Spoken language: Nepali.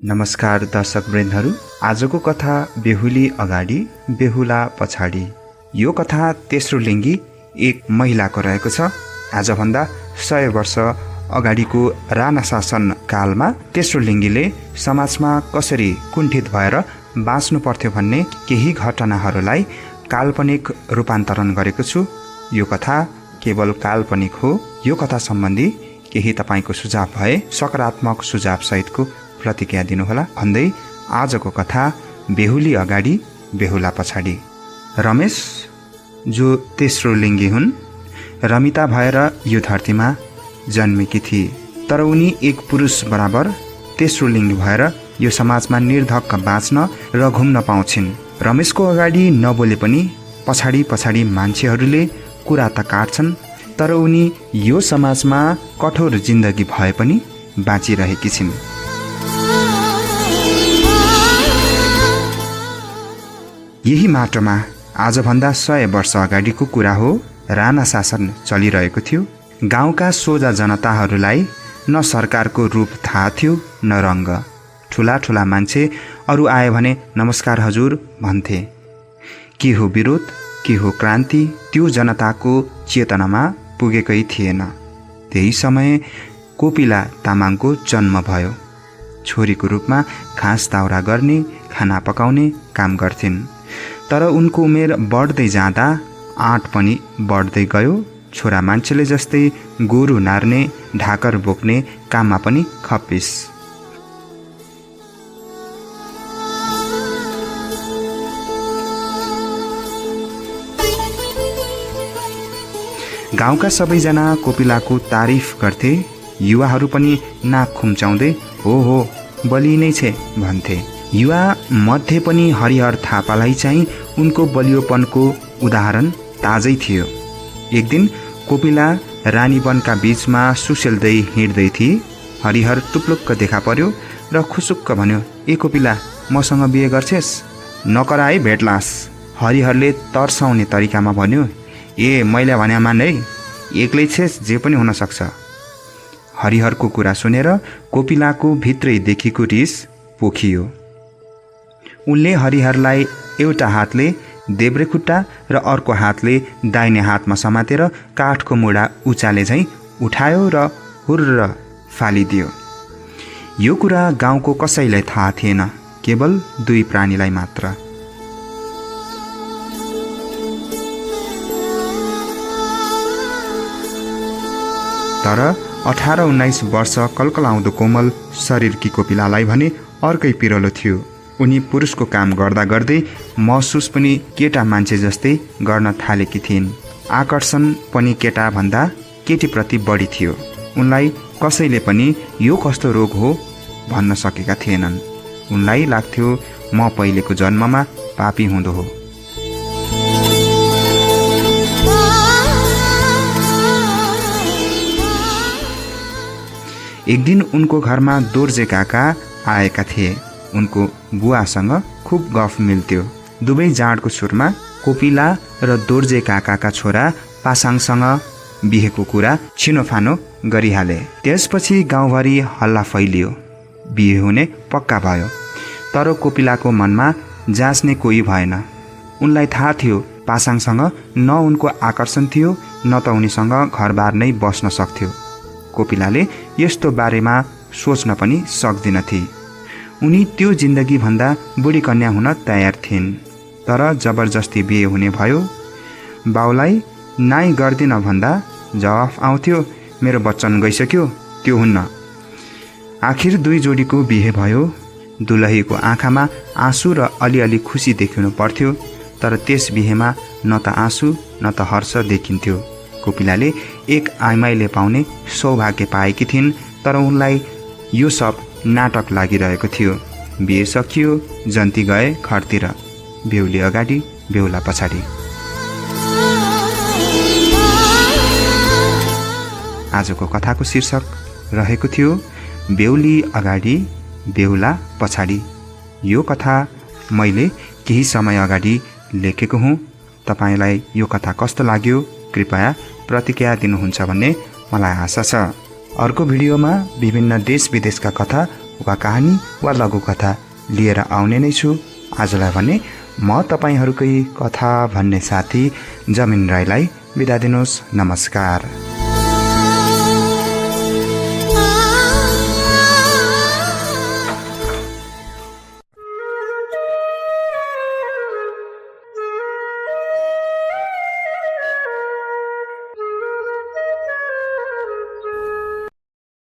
नमस्कार दर्शक वृन्दहरू, आजको कथा बेहुली अगाडि बेहुला पछाडि। यो कथा तेस्रो लिङ्गी एक महिलाको रहेको छ। आजभन्दा 100 वर्ष अगाडिको राणा शासन कालमा तेस्रो लिङ्गीले समाजमा कसरी कुण्ठित भएर बाँच्नु पर्थ्यो भन्ने केही घटनाहरूलाई काल्पनिक रूपान्तरण गरेको छु। यो कथा केवल काल्पनिक हो। यो कथा सम्बन्धी केही तपाईको सुझाव भए सकारात्मक सुझाव सहितको प्रतिक्रिया दिनुहोला भन्दै आजको कथा बेहुली अगाडि बेहुला पछाडि। रमेश जो तेस्रो लिङ्गी हुन्, रमिता भएर यो धरतीमा जन्मेकी थिए, तर उनी एक पुरुष बराबर तेस्रो लिङ्गी भएर यो समाजमा निर्धक्क बाँच्न र घुम्न पाउँछिन्। रमेशको अगाडि नबोले पनि पछाडि पछाडि मान्छेहरूले कुरा त काट्छन्, तर उनी यो समाजमा कठोर जिन्दगी भए पनि बाँचिरहेकी छिन्। यही माटोमा आजभन्दा 100 वर्ष अगाडिको कुरा हो। राणा शासन चलिरहेको थियो। गाउँका सोझा जनताहरूलाई न सरकारको रूप थाहा थियो न रङ्ग। ठुला ठुला मान्छे अरू आए भने नमस्कार हजुर भन्थे। के हो विरोध, के हो क्रान्ति, त्यो जनताको चेतनामा पुगेकै थिएन। त्यही समय कोपिला तामाङको जन्म भयो। छोरीको रूपमा घाँस दाउरा गर्ने, खाना पकाउने काम गर्थिन्। तर उनको उमेर बढ्दै जाँदा आँट पनि बढ्दै गयो। छोरा मान्छेले जस्तै गोरु नार्ने, ढाकर बोक्ने काममा पनि खप्पिस। गाउँका सबैजना कोपिलाको तारिफ गर्थे। युवाहरू पनि नाक खुम्चाउँदै हो बलि नै छे भन्थे। युवा मध्ये पनि हरिहर थापालाई चाहिँ उनको बलियोपनको उदाहरण ताजै थियो। एक दिन कोपिला रानीवनका बीचमा सुसेल्दै हिँड्दै थिए। हरिहर टुप्लुक्क देखा पर्यो र खुसुक्क भन्यो, ए कोपिला, मसँग बिहे गर्छेस्? नकराई भेट्लास। हरिहरले तर्साउने तरिकामा भन्यो, ए मैले भने मान है, एक्लै छेस्, जे पनि हुन सक्छ। हरिहरको कुरा सुनेर कोपिलाको भित्रैदेखिको रिस पोखियो। उनले हरिहरलाई एउटा हातले देब्रे खुट्टा र अर्को हातले दाहिने हातमा समातेर काठको मुढा उचाले झैँ उठायो र हुर्र फालिदियो। यो कुरा गाउँको कसैलाई थाहा थिएन, केवल दुई प्राणीलाई मात्र। तर 18-19 वर्ष कलकलाउँदो कोमल शरीरकी कोपिलालाई भने अर्कै पिरलो थियो। उनी पुरुषको काम गर्दा गर्दै महसुस पनि केटा मान्छे जस्तै गर्न थालेकी थिइन्। आकर्षण पनि केटाभन्दा केटीप्रति बढी थियो। उनलाई कसैले पनि यो कस्तो रोग हो भन्न सकेका थिएनन्। उनलाई लाग्थ्यो म पहिलेको जन्ममा पापी हुँदो हो। एक दिन उनको घरमा दोर्जे काका आएका थिए। उनको बुवासँग खुब गफ मिल्थ्यो। दुवै जाँडको सुरमा कोपिला र दोर्जे काकाका छोरा पासाङसँग बिहेको कुरा छिनोफानो गरिहाले। त्यसपछि गाउँभरि हल्ला फैलियो। बिहे हुने पक्का भयो। तर कोपिलाको मनमा जाँच्ने कोही भएन। उनलाई थाहा थियो पासाङसँग न उनको आकर्षण थियो न त उनीसँग घरबार नै बस्न सक्थ्यो। कोपिलाले यस्तो बारेमा सोच्न पनि सक्दिनथे। उनी त्यो जिन्दगीभन्दा बुढी कन्या हुन तयार थिइन्। तर जबरजस्ती बिहे हुने भयो। बाउलाई नाइ गर्दिन भन्दा जवाफ आउँथ्यो, मेरो वचन गइसक्यो, त्यो हुन्न। आखिर दुई जोडीको बिहे भयो। दुलहीको आँखामा आँसु र अलिअलि खुसी देखिनु पर्थ्यो, तर त्यस बिहेमा न त आँसु न त हर्ष देखिन्थ्यो। कोपिलाले एक आइमाईले पाउने सौभाग्य पाएकी थिइन्, तर उनलाई यो सब नाटक लागिरहेको थियो। बिहे सकियो, जन्ती गए घरतिर। बेहुली अगाडि बेहुला पछाडि। आजको कथाको शीर्षक रहेको थियो बेहुली अगाडि बेहुला पछाडि। यो कथा मैले केही समय अगाडि लेखेको हुँ। तपाईलाई यो कथा कस्तो लाग्यो कृपया प्रतिक्रिया दिनुहुन्छ भन्ने मलाई आशा छ। अर्को भिडियोमा विभिन्न देश विदेशका कथा वा कहानी वा लघुकथा लिएर आउने नै छु। आजलाई भने म तपाईँहरूकै कथा भन्ने साथी जमिन राईलाई बिदा दिनुहोस्। नमस्कार।